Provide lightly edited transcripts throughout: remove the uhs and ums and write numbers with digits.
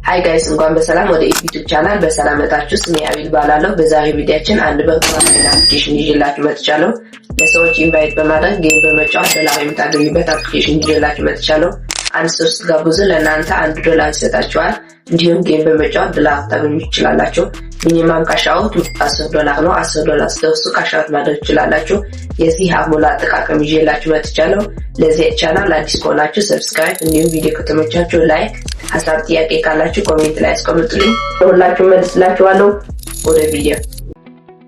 Hi guys፣ እንኳን በሰላም ወደ YouTube channel በሰላም መጣችሁ። ስሜ አቢል እባላለሁ። በዛሬው ቪዲዮአችን አንድ ምርጥ application ይዤላችሁ መጥቻለሁ። ለሰዎች invite በማድረግ game በመጫወት ዶላር የምታገኙበት application ይዤላችሁ መጥቻለሁ። አንድ ሰው ስትጋብዙ ለእናንተ 1 ዶላር ይሰጣችኋል። እንዲሁም game በመጫወት ዶላር ታገኙ ትችላላችሁ። Minimum cash out 10 ዶላር ነው። 10 ዶላር ስትደርሱ cash out ማድረግ ትችላላችሁ። የዚህ app ሙሉ አጠቃቀም ይዤላችሁ መጥቻለሁ። ለዚህ ቻናል አዲስ ከሆናችሁ subscribe፣ እንዲሁም ቪዲዮ ከተመቻችሁ like፣ ሀሳብ ጥያቄ ካላችሁ comment ላይ አስቀምጡልኝ። ሁላችሁ መልስላችኋለሁ። ወደ ቪዲዮ።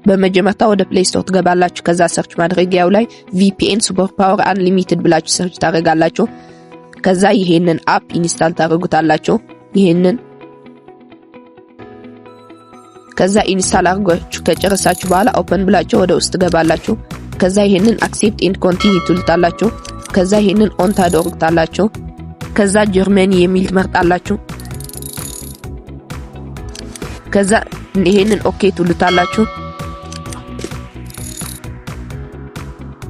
በመጀመሪያ ወደ Play Store ትገባላችሁ። ከዛ search ማድረጊያው ላይ VPN Super Power Unlimited ብላችሁ search ታደርጋላችሁ። ከዛ ይሄንን app install ታደርጉታላችሁ። ይሄንን ከዛ install አድርጋችሁ ከጨረሳችሁ በኋላ open ብላችሁ ወደ ውስጥ ትገባላችሁ። ከዛ ይሄንን accept and continue ትሉታላችሁ። ከዛ ይሄንን on ታደርጉታላችሁ። ከዛ ጀርመኒ የሚል ትመርጣላችሁ። ከዛ ይሄንን okay ትሉታላችሁ።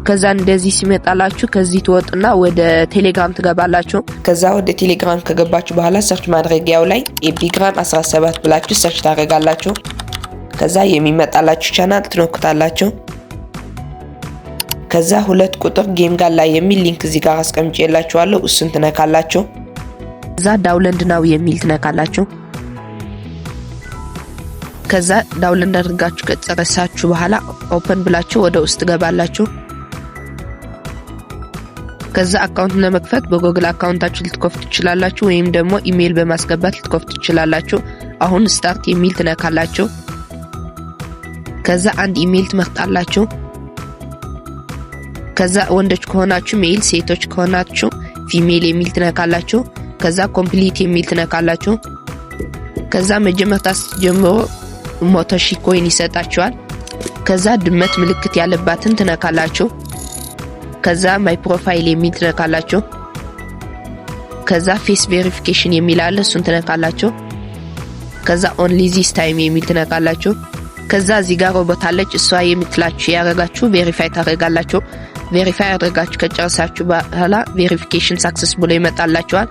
ከዛ እንደዚህ ሲመጣላችሁ ከዚህ ትወጡና ወደ ቴሌግራም ትገባላችሁ። ከዛ ወደ ቴሌግራም ከገባችሁ በኋላ search ማድረጊያው ላይ ኤቢግራም 17 ብላችሁ search ታደርጋላችሁ። ከዛ የሚመጣላችሁ ቻናል ትነኩታላችሁ። ከዛ 2 ቁጥር game ጋላ የሚል link እዚህ ጋር አስቀምጬላችኋለሁ። እሱን ትነካላችሁ። ከዛ download now የሚል ትነካላችሁ። ከዛ download አድርጋችሁ ከጨረሳችሁ በኋላ open ብላችሁ ወደ ውስጥ ትገባላችሁ። ከዛ account ለመክፈት በ Google account ኣችሁ ልትከፍቱ ትችላላችሁ፣ ወይም ደግሞ ኢሜይል በማስገባት ልትከፍቱ ትችላላችሁ። አሁን start የሚል ትነካላችሁ። ከዛ አንድ ኢሜይል ትመርጣላችሁ። ከዛ ወንዶች ከሆናችሁ male፣ ሴቶች ከሆናችሁ female የሚል ትነካላችሁ። ከዛ complete የሚል ትነካላችሁ። ከዛ መጀመሪያ ጀምሮ 100,000 coin ይሰጣችኋል። ከዛ ድመት ምልክት ያለባትን ትነካላችሁ። ከዛ my profile የሚል ትነካላችሁ። ከዛ face verification የሚል አለ፣ እሱን ትነካላችሁ። ከዛ only this time የሚል ትነካላችሁ። ከዛ እዚህ ጋር ሮቦት አለች፣ እሷ የምትላችሁ ያረጋችሁ verify ታደርጋላችሁ። Verify አድርጋችሁ ከጨረሳችሁ በኋላ verification success ብሎ ይመጣላችኋል።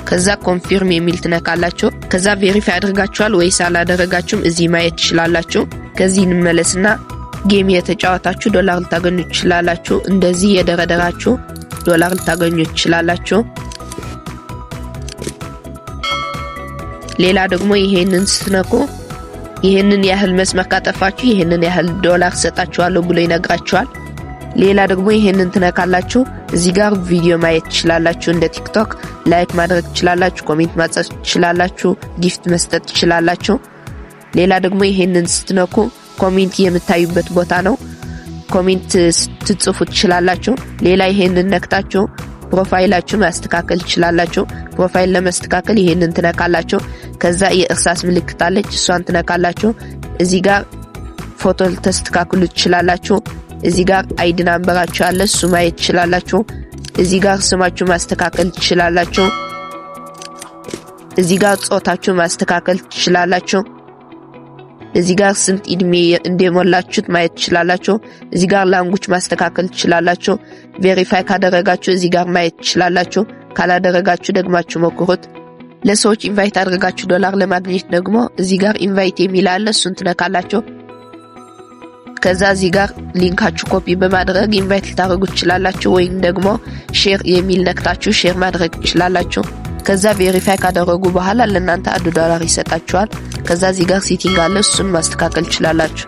ከዛ confirm የሚል ትነካላችሁ። ከዛ verify አድርጋችኋል ወይስ አላደረጋችሁም እዚህ ማየት ትችላላችሁ። ከዚህ እንመለስና game የተጫወታችሁ ዶላር ልታገኙ ትችላላችሁ። እንደዚህ የደረደራችሁ ዶላር ልታገኙ ትችላላችሁ። ሌላ ደግሞ ይሄንን ስትነኩ ይሄንን ያህል መስመር ካጠፋችሁ ይሄንን ያህል ዶላር ሰጣችኋለሁ ብሎ ይነግራችኋል። ሌላ ደግሞ ይሄንን ትነካላችሁ። እዚህ ጋር ቪዲዮ ማየት ትችላላችሁ። እንደ TikTok like ማድረግ ትችላላችሁ፣ comment ማጻፍ ትችላላችሁ፣ gift መስጠት ትችላላችሁ። ሌላ ደግሞ ይሄንን ስትነኩ comment የምታዩበት ቦታ ነው። Comment ስትጽፉ ትችላላችሁ። ሌላ ይሄንን ነክታችሁ profile ኣችሁ ማስተካከል ትችላላችሁ። Profile ለማስተካከል ይሄንን ትነካላችሁ። ከዛ የእርሳስ ምልክት አለች፣ እሷን ትነካላችሁ። እዚህ ጋር ፎቶ ልታስተካክሉ ትችላላችሁ። እዚህ ጋር ID number ኣችሁ አለ፣ እሱ ማየት ትችላላችሁ። እዚህ ጋር ስማችሁ ማስተካከል ትችላላችሁ። እዚህ ጋር ጾታችሁ ማስተካከል ትችላላችሁ። እዚህ ጋር ስንት እድሜ እንደሞላችሁት ማየት ትችላላችሁ። እዚህ ጋር language ማስተካከል ትችላላችሁ። Verify ካደረጋችሁ እዚህ ጋር ማየት ትችላላችሁ። ካላደረጋችሁ ደግማችሁ ሞክሩት። ለሰዎች invite አድርጋችሁ ዶላር ለማግኘት ደግሞ እዚህ ጋር invite የሚል አለ፣ እሱን ትነካላችሁ። ከዛ እዚህ ጋር link ኣችሁ copy በማድረግ invite ልታደርጉ ትችላላችሁ፣ ወይም ደግሞ share የሚል ነክታችሁ share ማድረግ ትችላላችሁ። ከዛ verify ካደረጉ በኋላ ለእናንተ 1 ዶላር ይሰጣችኋል። ከዛ እዚህ ጋር setting አለ፣ እሱን ማስተካከል ትችላላችሁ።